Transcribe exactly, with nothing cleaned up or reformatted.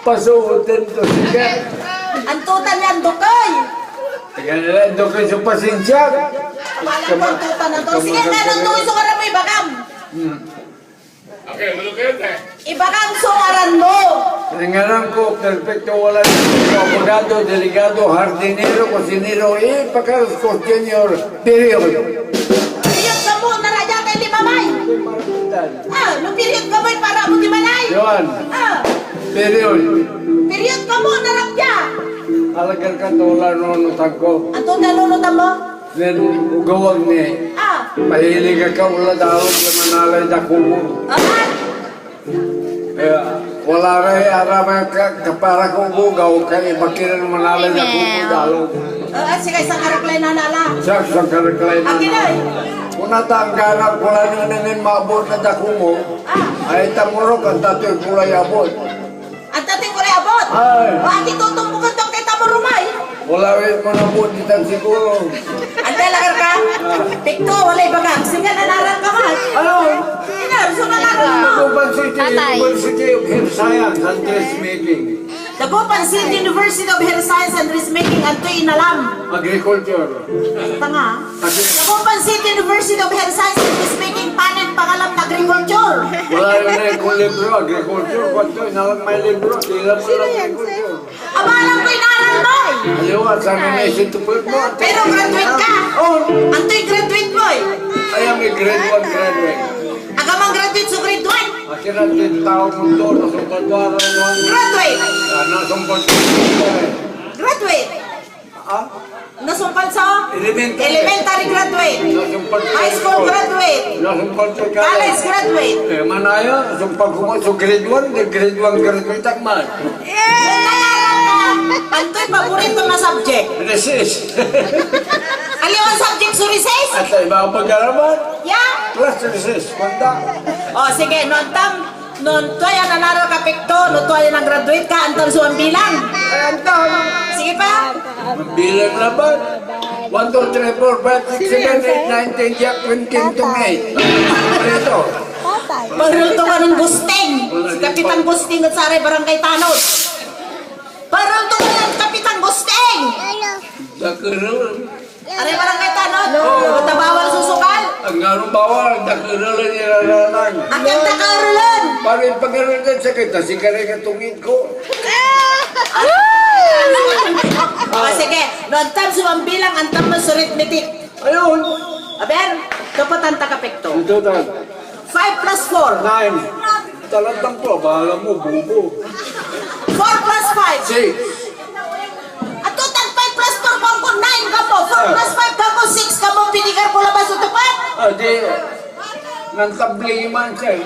Pasooten to, siya. Anto tan yan dukey? Taga nila, dukey so pasensia. Wala ko anto tan anto. Sige, anto so ngaran mo, ibagam. Hmm. Ibagam so ngaran mo. Ang ngaran ko, perfecto, wala nito. Abogado, delegado, hardinero, kusinero, eh, pakaros ko, junior, period. Period ka mo, naraya kay Limamay. Ah, no period ka mo, para mo di manay. Yohan. Ah. Period. Period ka mo, narapya. Alagar ka, tola, no, no, tagko. Anto na, no, no, tamo? Nen ugawag ni, Ah. Mahilig ka, wala dalog ya manalay da kubo. Ah. Eh, wala ray aramay ka, kapara ko ugugaw, kay iba kiran manalay da kubo dalog. Ah, sige, sangkarak lay nanala. Siya, sangkarak lay nanala. Akin ay? Kuna ta angganak, wala nang nangin maabot na da kubo. Ah. Ay, tamurok, ang tatoy kulay abot. Anta ti kulay abot? Ay. Wa, agi totombukan to kay Tamoromay. Wala rin mo na po, di tan siguro. Anta, lagar ka? Ah. Pikto, walay bagak. Sige, nanaral ka man. Ano? Ina, so nanaral mo. Dagupan City Tatay. University of Health Science and Dressmaking. Dagupan City University of Health Science and Dressmaking, antoy inalam? Agriculture. Tanga. Dagupan City University of Health Science and Dressmaking, panen pangalam na agriculture. Wala yun eh, kung libro, agriculture, kwanto, inalang may libro, tila mo Sino lang yan, agriculture. Sir? Aba, alam ko inaral mo eh. Ayaw, at sana may situpid mo. Pero graduate ka. Oh. Antoy graduate mo eh? Ay, may grade one graduate. Agamang graduate so grade one? Akira, din tao mo to, nasumpal ko, aral mo. Graduate. Ah, nasumpal ko. Graduate. Ah? Nasumpal sa Elementary. Elementary graduate. Nasumpal sa High school graduate. Nasumpal sa College graduate. Eh, manaya, sumpal ko mo, so grade one, di grade one graduate ak man. Nanaral ka. Antoy paborito na subject? Recess. Aliwan subject so recess? At sa iba ang pag-araman, Yeah. Class recess, manda. O, sige, no antam, no tua ya nanaral ka, Pikto, no tua ya nag-graduate ka, antam so mambilang? Ay, antam. Sige pa. Mambilang labat. One, two, three, four, five, six, seven, eight, nine, ten, Jack, Queen, King, Tong, eight. Ito. Baril to ka nen Gusting. Si Kapitan Gusting et saray barangay tanod. Baril to ka nen Kapitan Gusting. Dakerel. Aray barangay tanod. No. Ata bawal so sugal. Anggano bawal, dakerel ya iraralan. Akin dakerelen. Para ipagaralan sa kita, si Kareng a tungid ko. Ah, sige. No antam so mambilang, antam so arithmetic. Ayun. Aber, kapatan ta ka, Pikto. Ito, tan. Five plus four. Nine. Talagang po, bahala mo, bobo. Four plus five. Six. Ato tan five plus four, bangko nine ka mo. Four Ah. plus five ka mo, six ka mo, pinigar ko labas o tupad. Ah, di, nang tabli man siya eh.